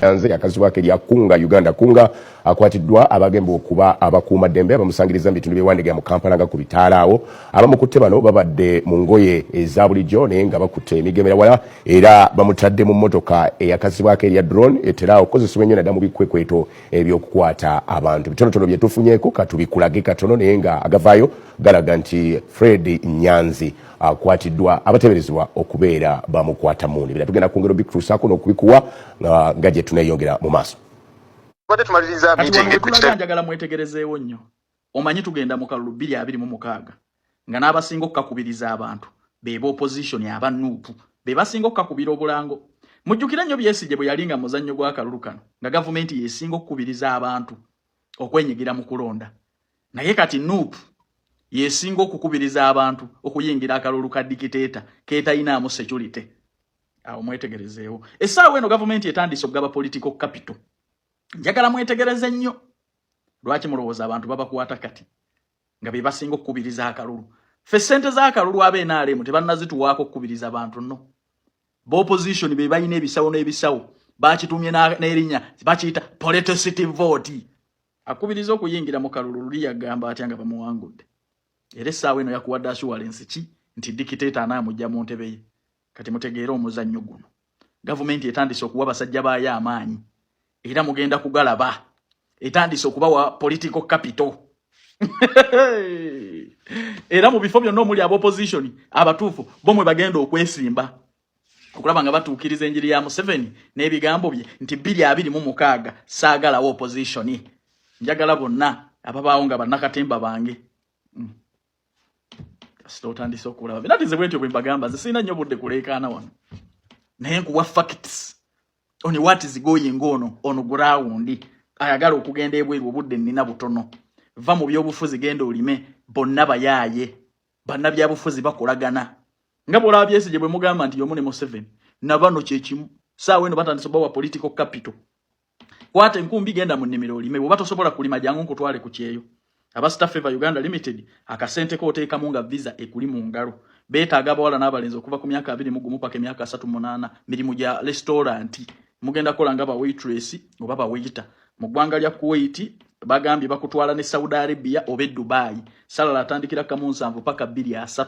Nze yakazibwako erya Kunga Uganda. Kunga akwatiddwa abagemba okuba abakuumaddembe abamusangiriza mu bitundu by'e Wandegeya mu Kampala nga ku bitaala awo. Abamukutte bano babadde mu ngoye eza bulijjo naye nga bakutte emigemera wala era bamutadde mu mmotoka eyakazibwako erya drone etera okukozesebwa ennyo naddala mu bikwekweto ebyokukwata abantu. Bitonotono bye tufunyeeko katubikulage katono naye nga agavaayo galaga nti Fred Nyanzi akwatiddwa abateeberezebwa okubeera bamukwata mundi. Bira tugenda kwongera obikutuusaako n'okubikuwa nga gye tuneeyongera mu maaso. Tubadde tumaliriza Kati wano meeting ku wetulaga kitebe. Njagala mwetegerezeewo nnyo. Omanyi tugenda mu kalulu 2026 nga n'abasinga okukakubiriza abantu be ba opposition, aba NUP be basinga okukakubira obulango. Mujjukire nnyo Besigye bwe yali nga muzannyo gw'akalulu kano nga gavumenti yesinga okukubiriza abantu okwenyigira mu kulonda, naye kati NUP yesinga okukubiriza abantu okuyingira akalulu ka dictator ketayinaamu security. Awo mwetegerezeewo, essaawa eno gavumenti etandise okugaba political capital. Njagala mwetegereze nnyo. Lwaki mulowooza abantu babakwata kati nga be basinga okukubiriza akalulu? Ffe ssente z'akalulu aba NRM tebannazituwaako okukubiriza bantu. No ba opposition be balina ebisawo n'ebisawo, bakitumye n'erinnya, bakiyita publicity vote. Akubiriza okuyingira mu kalulu luli yagamba atya nga bamuwangudde? Era essaawa eno yakuwadde assurance ki nti dictator anaamujja mu ntebe ye? Kati mutegeere omuzannyo guno. Gavumenti etandise okuwa basajja baayo amaanyi era mugenda kugalaba. Etandise okubawa political capital era mu bifo byonna omuli ab'opposition abatuufu bo mwe bagenda okwesimba okulaba nga batuukiriza enjiri ya Museveni n'ebigambo bye nti 2026 saagalawo opposition, njagala bonna ababaawo nga bannakatemba bange. Kasita otandise okulaba binati, nze bwentyo bwe mbagamba, nze sirina nnyo budde kuleekaana wano, naye nkuwa facts on what is going on ground. Ayagala okugenda ebweru, obudde nnina butono. Va mu byobufuzi, genda olime. Bonna bayaaye, bannabyabufuzi bakolagana nga bwolaba Besigye bwe mugamba nti yomu ne Museveni, nabano kyekimu. Saawa eno batandise obawa political capital. Kwata enkumbi, genda mu nnimiro olime. Bw'oba tosobola kulima, jangu nkutwale ku kyeyo. Aba Star Favor Uganda Limited, akasente k'oteekamu nga visa ekuli mu ngalo. Beetaaga abawala n'abalenzi okuva ku myaka 21 paka emyaka 38, mirimu gya restaurant. Mugenda kukola nga ba waitress oba ba waiter mu ggwanga lya Kuwait. Bagambye bakutwala ne Saudi Arabia oba e Dubai. Salary atandikira kamu 70 paka 230,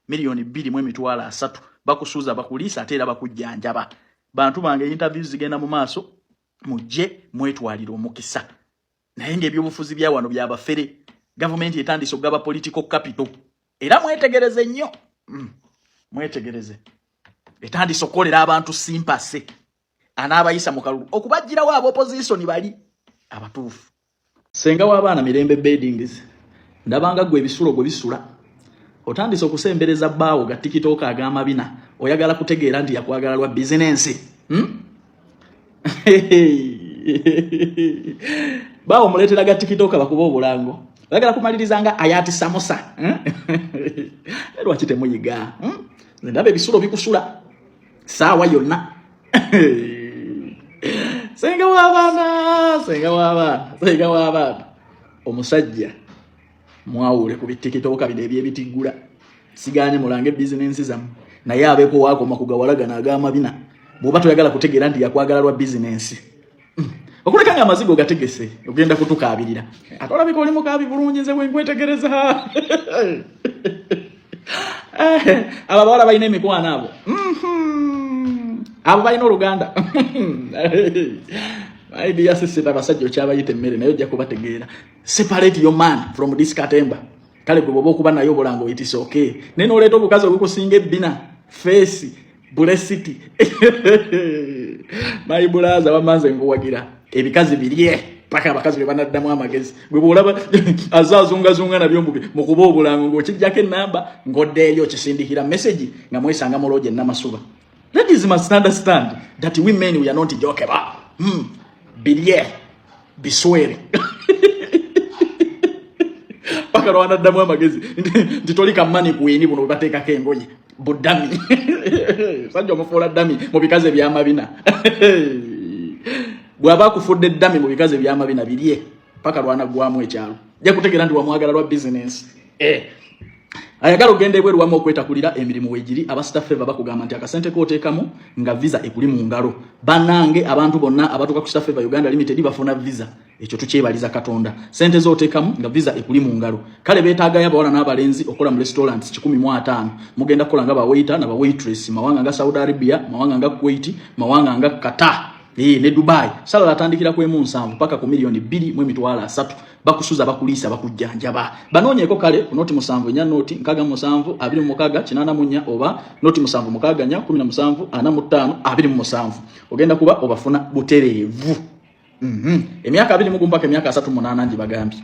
2,300,000. Bakusuuza, bakuliisa, ate era bakujjanjaba. Bantu bange, interviews zigenda mu maaso, mujje mwetwalire omukisa. Naye ng'ebyobufuzi bya wano byabafere. Gavumenti etandise okugaba political capital era mwetegereze nnyo. Mwetegereze, etandise okukolera abantu sympathy anaabayisa mu kalulu okubagirawo aba opposition bali abatuufu. Senga w'abaana Mirembe Beddings, ndabanga gwe ebisulo gwe bisula. Otandise okusembereza bbaawo ga TikTok ag'amabina. Oyagala kutegeera nti yakwagala lwa bizinensi? Baawo muleetera ga TikTok bakuba obulango. Oyagala kumaliriza nga Ayati Samosa, Lwaki temuyiga? Nze ndaba ebisulo bikusula saawa yonna. Senga w'abaana, senga w'abaana, senga w'abaana, omusajja mwawule ku bi TikTok bino ebyebitiggula. Siganye mulange bizinensi zammwe, naye abeeko waakoma kugawalagana ag'amabina. Bw'oba toyagala kutegeera nti yakwagala lwa bizinensi, okuleka nga amazigo gategese ogenda kutukaabirira, ate olabika oli mukaabi bulungi. Nze bwenkwetegereza, abo abawala balina emikwano, abo. Abo balina oluganda. My sister, abasajja okyabayita emmere, naye ojja kubategeera. Separate your man from this katemba. Kale gwe bwoba okuba naye obulango, it is okay, naye noleeta obukazi obukusinga ebbina, face bulesiti. My brother, wamanze nkuwagira ebikazi birye paka abakazi bwe banaddamu amagezi. Gwe bwolaba aze azungazunga nabyo mubi mukuba obulango, ng'okijjako enamba, ng'oddeeyo okisindikira message nga mwesanga mu lodge Namasuba. Ladies must understand that we men, we are not jokeable. Birye biswere paka lwanaddamu amagezi nti toli kamani kwini buno bwebateekako engoye bu dummy. Sajja omufuula dummy mu bikazi ebyamabina. Bw'aba akufudde dummy mu bikazi ebyamabina, birye paka lwanaggwamu ekyalo, ja kutegeera nti wamwagala lwa bizinensi. Ayagala okugenda ebweru wamu okwetakulira emirimu weegiri. Aba Star Favor bakugamba nti akasente kooteekamu nga visa ekuli mu ngalo. Bannange, abantu bonna abatuuka ku Star Favor Uganda Limited bafuna visa, ekyo tukyebaliza Katonda. Sente zooteekamu nga visa ekuli mu ngalo. Kale beetaagayo abawala n'abalenzi okukola mu restaurants 150. Mugenda kukola nga bawaiter na bawaitress, mawanga nga Saudi Arabia, mawanga nga Kuwait, mawanga nga Qatar ne Dubai. Salary atandikira ku 7 paka ku 2,300,000. Bakusuza, bakuliisa, bakujjanjaba. Banoonyeeko kale ku 074 07 26 84 oba 0764 17 45 27. Ogenda kuba obafuna butereevu. Emyaka 21 mpaka emyaka 38 ngibagambye.